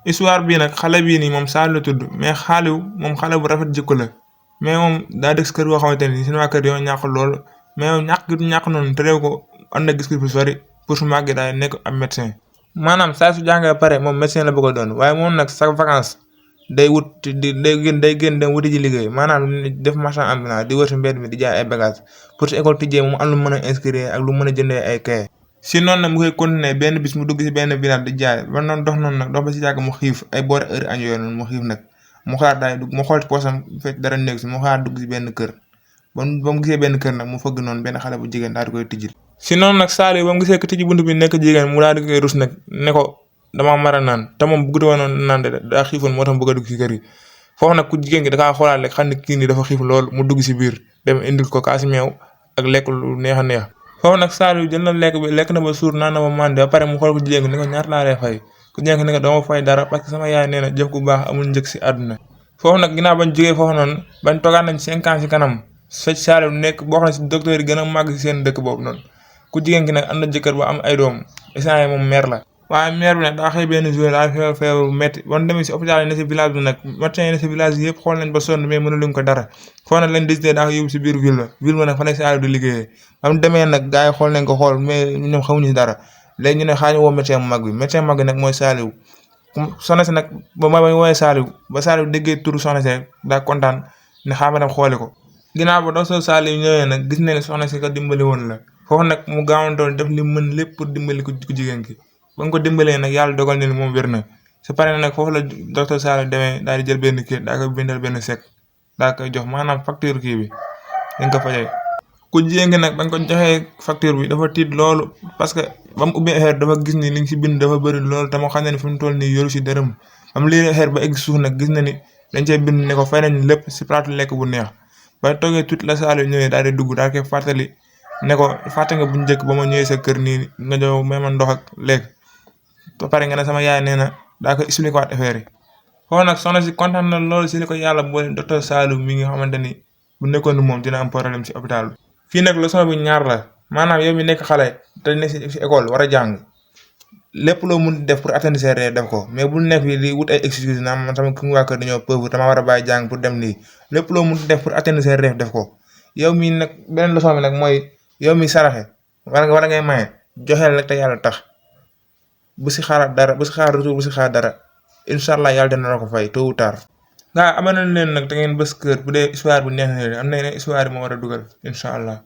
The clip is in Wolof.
histoire bii nag xale bii nii moom Saliou la tudd mais Saliou moom xale bu rafet jikko la mais moom daa dëkk si kër goo xamante ni seen waa kër yoo ñàkk lool mais moom ñàkk noonu te réew ko am na gis-gis bu sori pour su màggee daal nekk am médecin. maanaam saa su jàngee pare moom médecin la bëgg a doon waaye moom nag chaque vacance day wut day gën dem wuti ji liggéey maanaam def marchand ambulant di wër si mbedd mi di jaay ay bagages pour su école tijjee mu am lu mën a inscrire ak lu mën a jëndee ay kaye. si noonu nag mu koy continuer benn bis mu dugg si benn village di jaay ba noonu dox noonu nag dox ba si yàgg mu xiif ay boori heure añ yooyu noonu mu xiif nag mu xaar daay dugg mu xool ci poosam fekk dara nekk si mu xaar dugg si benn kër ba mu gisee benn kër nag mu fëgg noonu benn xale bu jigéen daal di koy tijjil. si noonu nag Saliou ba mu gisee ko tijji bunt bi nekk jigéen mu daal di koy rus nag ne ko damaa mar a naan te moom bëgg woon naan de daa xiifoon moo tax mu bëgg a dugg si kër gi foofu nag ku jigéen gi da kaa xoolaat rek xam ne kii nii dafa xiif lool mu dugg si biir dem indil ko kaasi meew ak lekk lu neex a neex. foofu nag Saliou jël na lekk bi lekk na ba suur naan na ba màndi ba pare mu xool ko jigéen gi ne ko ñaata laa lay fay ku jigéen gi ne ko dama fay dara parce que sama yaay nee na jëf ku baax amul njëg si àdduna. foofu nag ginnaaw bañ jógee foofu noonu bañ toogaat nañ 5 ans si kanam sëñ Saliou nekk boo xam ne si docteur yi gën a màgg si seen dëkk boobu noonu ku jigéen gi nag am na jëkkër ba am ay doom instant moom mère la. waaye mère bi nag daa xëy benn jour daa feebar bu métti bon demee si hôpital yi ne si village bi nag médecin yi ne si village yi yëpp xool nañ ba sonn mais mënuluñ ko dara foofu nag lañ décidé daa ko yóbbu si biir ville ba nag fa nekk Saliou di liggéeyee ba mu demee nag gars yi xool nañ ko xool mais ñoom xamuñu si dara léegi ñu ne xaañu woo médecin bu mag bi nag mooy Saliou soxna si nag ba ma woowee Saliou ba Saliou déggee turu soxna si rek daa kontaan ne xaaral ma dem xooli ko ginnaaw ba docteur Saliou ñëwee nag gis na ne soxna si ko dimbali woon la foofu nag mu gaawantoon def li mën lépp pour dimbali ku jigéen ki ba nga ko dimbalee nag yàlla dogal na ni moom wér na su paree nag foofu la docteur Saliou demee daal di jël benn kii daa koy bindal benn chèque daa koy jox maanaam facture kii bi dañ ko fajee ku jigéen gi nag bañ ko joxee facture bi dafa tiit loolu parce que ba mu ubbee affaire dafa gis ni liñ si bind dafa bëri loolu te moo xam ne ni fi mu toll nii yoru si dërëm am lii affaire ba egg suuf nag gis na ni dañ cee bind ne ko fay nañ lépp si plateau lekk bu neex ba toogee tuuti la Saliou ñëwee daal di dugg daal koy fàttali ne ko fàtte nga bu njëkk ba ma ñëwee sa kër nii nga jox may ma ndox ak lekk ba pare nga ne sama yaay nee na daa ko expliqué waat affaire yi foofu nag soxna si kontaan na loolu si li ko yàlla boole docteur Saliou mi nga xamante ni bu nekkoon ni moom dina am problème si hôpital bi. fii nag leçon bi ñaar la maanaam yow mi nekk xale te ne si école war a jàng lépp loo mun def pour atteindre ses rêves def ko mais bul nekk fii di wut ay excuse naa man sama waa kër dañoo pauvre dama war a bàyyi jàng pour dem lii lépp loo mun def pour atteindre ses rêves def ko yow mii nag beneen leçon bi nag mooy yow mi saraxe war ngay maye joxeel rek te yàlla tax bu si xaar dara bu si xaar retour bu si xaar dara incha allah yàlla dina la ko fay tôt ou tard. gaa abonné leen nag da ngeen bës kër bu dee histoire bu neex na am na yeneen histoire yi moo war a dugal incha allah.